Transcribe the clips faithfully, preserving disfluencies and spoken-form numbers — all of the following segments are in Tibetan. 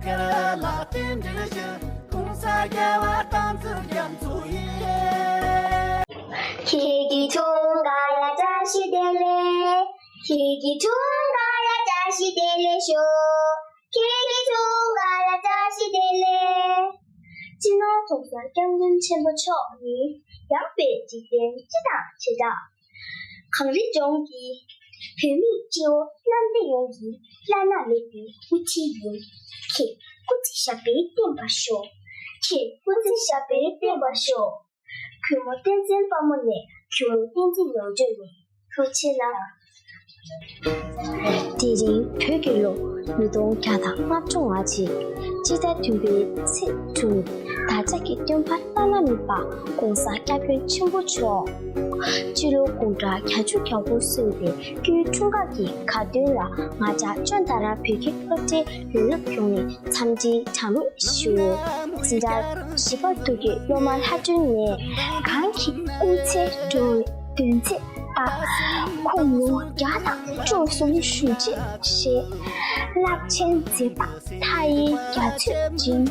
ལ་རྟེན་འབྲེལ་ཞུ། གོང་ས་རྒྱལ་བ་དམ་ཚིག་རྒྱ་མཚོ་ཡི། ཁྱེད་ཀྱི་འཁྲུངས་སྐར་ལ་བཀྲ་ཤིས་བདེ་ལེགས། ཁྱེད་ཀྱི་འཁྲུངས་སྐར་ལ་བཀྲ་ཤིས་བདེ་ལེགས་ཞུ། ཁྱེད་ཀྱི་འཁྲུངས་སྐར་ལ་བཀྲ་ཤིས་བདེ་ལེགས། སྤྱི་ནོར་༸གོང་ས་༸སྐྱབས་མགོན་ཆེན་པོ་མཆོག་ནི་ཡངས་པའི་འཇིག་རྟེན་སྤྱི་དང་བྱེ་བྲག་གངས་རི་ལྗོངས་ཀྱི་བོད་མི་སྤྱི་བོ་གནམ་བསྟན་ཡོངས་ཀྱི་བླ་ན་མེད་པའི་དབུ་ཁྲིད་ཡིན། ཁྱེད་སྐུ་ཚེ་ཞབས་པད་བརྟན་པར་ཤོག་ཁྱེད་སྐུ་ཚེ་ཞབས་པད་བརྟན་པར་ཤོག་གུས་མོ་བསྟན་འཛིན་དཔའ་མོ་ནས་གུས་མོ་བསྟན་འཛིན་ཡོངས་སྤྱོད་ནས་ཐུགས་རྗེ་གནང་། དེ་རིང་བོད་ཀྱི་ལོ་ཉིས་སྟོང་བརྒྱ་དང་ལྔ་བཅུ་ང་གཅིག་སྤྱི་ཟླ་བདུན་པའི་ཚེས་དྲུག་ད་ཆ་གི་སྟོན་པ་བླ་ན་མེད་པ་༸གོང་ས་༸སྐྱབས་མགོན་ཆེན་པོ་མཆོག་སྤྱི་ལོ་དགུང་གྲངས་བརྒྱད་ཅུ་གྱ་དགུ་སོན་པའི་སྐུའི་འཁྲུངས་སྐར་གྱི་དགའ་སྟོན་ལ་ང་བཅས་ཅོན་ཏ་ར་བོད་ཁྱིམ་སློབ་གྲྭའི་ལས་སློབ་ཁྱོན་ནས་འཚམས་འདྲི་གྲངས་མེད་ཞུ། འཛིན་གྲྭ་བཞི་པ་དུ་གི་སློབ་མ་ལྷ་སྒྲོན་ནས་གང་གི་སྐུ་ཚེ་འགྲོ་བའི་དོན་ཚེ་ཨ། ཁོང་ལོ་བརྒྱ་དང་བཅུ་གསུམ་བཞུགས་བྱེད་བཞེས། རླབས་ཆེན་མཛད་པ་མཐའ་ཡས་རྒྱ་མཚོས་བྱིན།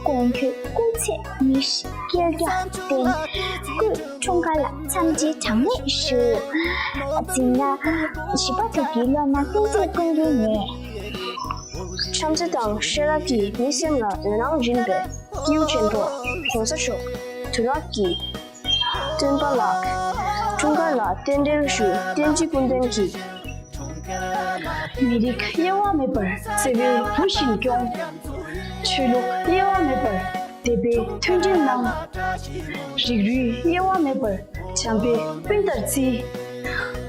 དཀོན་མཆོག་སྐུ་ཚེ་མི་ཤིགས་བསྐལ་བརྒྱར་བརྟན། སྐུའི་འཁྲུངས་སྐར་ལ་འཚམས་འདྲི་གྲངས་མེད་ཞུ། འཛིན་གྲྭ་བཞི་པ་དུ་གི་སློབ་མ་བསྟན་འཛིན་ཀུན་འདུས་ནས། འཚམས་འདྲི་དང་ཤེས་རབ་ཀྱིས་མི་སེམས་ལ་འོད་སྣང་སྦྱིན་པའི་སྐྱེས་བུ་ཆེན་པོ་༸གོང་ས་མཆོག་དུས་རབས་ཀྱི་སྟོན་པ་ལགས། འཁྲུངས་སྐར་ལ་རྟེན་འབྲེལ་ཞུ། བསྟན་འཛིན་ཀུན་ལྡན་གྱིས། མི་རིགས་དབྱེ་བ་མེད་པར་བརྩེ་བའི་བུ་བཞིན་སྐྱོང་། ཆོས་ལུགས་དབྱེ་བ་མེད་པར་དད་པའི་མཐུན་སྒྲིལ་གནང་། རིགས་རུས་དབྱེ་བ་མེད་པར་བྱམས་པའི་སྤུན་ཟླར་བརྩི།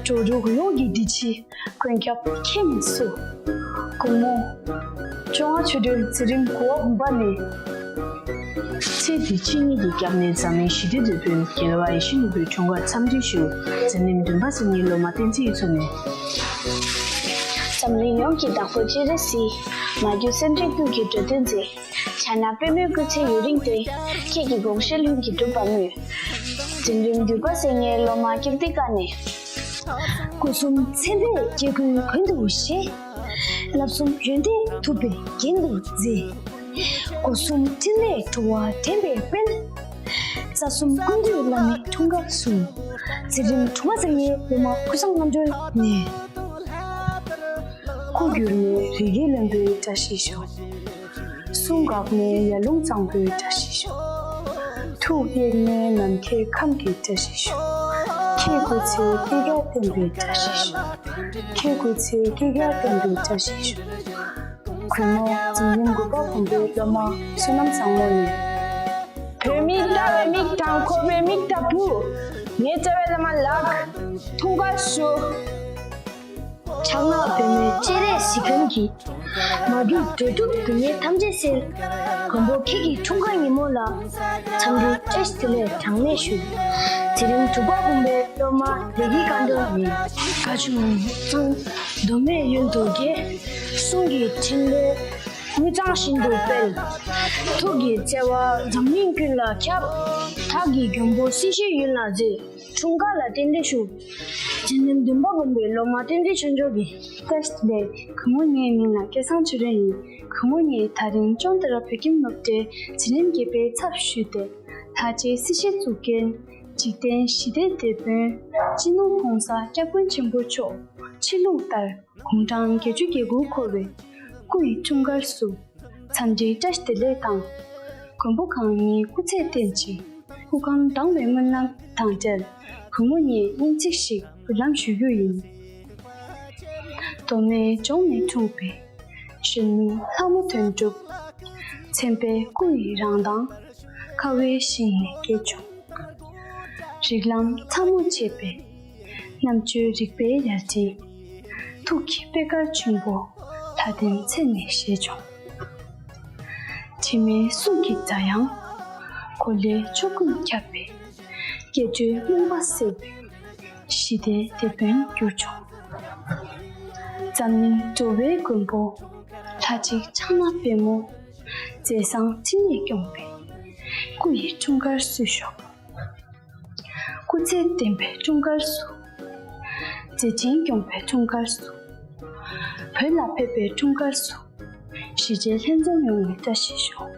འགྲོ་དྲུག་ཡོངས་ཀྱི་བདེ་སྐྱིད་མགོན་སྐྱབས་མཁྱེན་མི་སུ། དགོང་མོ་བཅོ་ལྔ་ཆུ་སྦྲུལ་མཛད་རིམ་དགུ་པ་བུམ་པ་ནས། ཚེ་འདི་ཕྱི་གཉིས་ཀྱི་སྐྱབས་གནས་འཛམ་གླིང་ཞི་བདེའི་དེད་དཔོན་རྒྱལ་བ་ཡིད་བཞིན་ནོར་བུའི་འཁྲུངས་སྐར་འཚམས་འདྲི་ཞུ། འཛིན་རིམ་བདུན་པ་ཟེར་ངའི་སློབ་མ་བསྟན་འཛིན་གཡུ་མཚོ་ནས། འཛམ་གླིང་ཡོངས་ཀྱི་བདག་པོ་སྤྱན་རས་གཟིགས། མ་གྱུར་སེམས་ཅན་ཀུན་གྱི་འགྲོ་དོན་མཛད། ཕྱག་ན་པདྨོའི་སྐུ་ཚེ་ཡུན་རིང་བརྟན། ཁྱེད་ཀྱི་དགོངས་བཞེད་ལྷུན་གྱིས་གྲུབ་པར་སྨོན། འཛིན་རིམ་བདུན་པ་ཟེར་ངའི་སློབ་མ་ཀིརྟི་ཀ་ནས། སྒོ་གསུམ་མཚན་དཔེའི་སྐྱེ་དགུའི་མགོན་དུ་བཞེས། བསླབ་གསུམ་ཡོན་ཏན་ཐུབ་པའི་རྒྱན་དུ་མཛེས། སྒོ་གསུམ་འཕྲིན་ལས་འགྲོ་བ་འདྲེན་པའི་དཔལ། རྩ་གསུམ་ཀུན་འདུས་བླ་མའི་འཁྲུངས་སྐར་སུ། འཛིན་རིམ་དྲུག་པ་ཟེར་ངའི་སློབ་མ་ཀུན་བཟང་རྣམ་གྲོལ་ནས། སྐུ་གྱུར་ནས་རིགས་ཀྱི་བློན་པོའི་བཀྲ་ཤིས་ཤོག་གསུང་འགགས་ནས་ཡར་ཀླུང་གཙང་པོའི་བཀྲ་ཤིས་ཤོག་ཐུགས་གཡེངས་ནས་ནམ་མཁའི་ཁམས་ཀྱི་བཀྲ་ཤིས་ཤོག་ཁྱེད་སྐུ་ཚེ་བསྐལ་བརྒྱར་བརྟན་པའི་བཀྲ་ཤིས་ཤོག་ཁྱེད་སྐུ་ཚེ་བསྐལ་བརྒྱར་བརྟན་པའི་བཀྲ་ཤིས་ཤོག་གུས་མོ་འཛིན་རིམ་དགུ་པ་བུམ་པའི་སློབ་མ་བསོད་ནམས་བཟང་མོ་ཡིན། བོད་མི་ལྟ་བའི་མིག་དང་འཁོར་བའི་མིག་ལྟ་བུ། ངའི་རྩ་བའི་བླ་མ་ལགས། འཁྲུངས་སྐར་ཞུ། ཕྱག་ན་པདྨོའི་སྤྱན་རས་གཟིགས་མགོན་གྱིས། མ་གྱུར་འགྲོ་དྲུག་སྡུག་བསྔལ་ཐམས་ཅད་སེལ། མགོན་པོ་ཁྱེད་ཀྱི་འཁྲུངས་སྐར་ཉིན་མོ་ལ། འཚམས་འདྲི་བཀྲ་ཤིས་བདེ་ལེགས་གྲངས་མེད་ཞུ། འཛིན་རིམ་དྲུག་པ་བུམ་པའི་སློབ་མ་ལེགས་སྐྱིད་དགའ་འདོད་ཡིན། དགའ་སྐྱོ་ངང་མདོ་སྨད་ཡུལ་དུ་དགེ། གསུང་གི་འཕྲིན་ལས་དངུལ་གཙང་བཞིན་དུ་སྤེལ། ཐུགས་ཀྱི་བརྩེ་བ་འཛམ་གླིང་ཀུན་ལ་ཁྱབ། ཐག་གི་མགོན་པོ་སྲིད་ཞིའི་ཡུལ་ན་མཛེས། འཁྲུངས་སྐར་ལ་རྟེན་འབྲེལ་ཞུ། འཛིན་རིམ་བདུན་པ་བུམ་པའི་སློབ་མ་བསྟན་འཛིན་ཆོས་འབྱོར་གྱིས། བཀྲ་ཤིས་བདེ་ལེགས། གུས་མོ་ངའི་མིང་ལ་སྐལ་བཟང་ཆོས་སྒྲོན་ཡིན། གུས་མོ་ངས་ད་རིང་ཅོན་ཏ་ར་བོད་ཁྱིམ་སློབ་གྲྭའི་འཛིན་རིམ་བརྒྱད་པའི་ཚབ་ཞུས་ཏེ། ལྷ་རྗེ་སྲིད་ཞིའི་གཙུག་རྒྱན། འཇིག་རྟེན་ཞི་བདེའི་དེད་དཔོན། སྤྱི་ནོར་༸གོང་ས་༸སྐྱབས་མགོན་ཆེན་པོ་མཆོག་ཕྱི་ལུགས་ལྟར་དགུང་གྲངས་བརྒྱད་ཅུ་གྱ་དགུ་འཁོར་བའི་སྐུ་ཡི་འཁྲུངས་སྐར་སུ། འཚམས་འདྲིའི་བཀྲ་ཤིས་བདེ་ལེགས་དང་། མགོན་པོ་གང་ཉིད་སྐུ་ཚེ་བརྟན་ཅིང་སྐུ་ཁམས་དྭངས་པའི་སྨོན་ལམ་དང་འབྲེལ། གུས་མོ་ངས་སྙན་ཚིག་ཞིག་འབུལ་ལམ་ཞུ་རྒྱུ་ཡིན། མདོ་སྨད་ལྗོངས་ནས་འཁྲུངས་པའི་གཞོན་ནུ་ལྷ་མོ་དོན་གྲུབ། མཚན་དཔལ་སྐུ་ཡི་རང་མདངས་ཁ་བའི་ཞིང་ནས་སྐྱེས་བྱུང་། རིགས་ལམ་ཚ་མོ་བཅས་པའི་རྣམ་དཔྱོད་རིག་པའི་ཡར་འཕྲིན། ཐུགས་ཀྱི་པད་དཀར་ཆུན་པོ་ལྷ་ལྡན་ཚལ་ནས་བཞད་བྱུང་། དྲི་མེད་གསུང་གི་སྒྲ་དབྱངས་གོ་ལའི་ཕྱོགས་ཀུན་ཁྱབ་པའི། སྐྱེ་འགྲོའི་རྨོངས་པ་སེལ་བའི་ཞི་བདེའི་དེད་དཔོན་གྱུར་བྱུང་། འཛམ་གླིང་འགྲོ་བའི་མགོན་པོ་ལྷ་གཅིག་ཕྱག་ན་པདྨོ། མཛད་བཟང་འཕྲིན་ལས་སྐྱོང་བའི་སྐུ་ཡི་འཁྲུངས་སྐར་བསུ་ཤོག་སྐུ་ཚེ་བརྟན་པའི་འཁྲུངས་སྐར་སུ། མཛད་འཕྲིན་སྐྱོང་བའི་འཁྲུངས་སྐར་སུ། བོད་ལ་ཕེབས་པའི་འཁྲུངས་སྐར་སུ། གཞིས་བྱེས་ལྷན་འཛོམས་ཡོང་བའི་བཀྲ་ཤིས་ཤོག།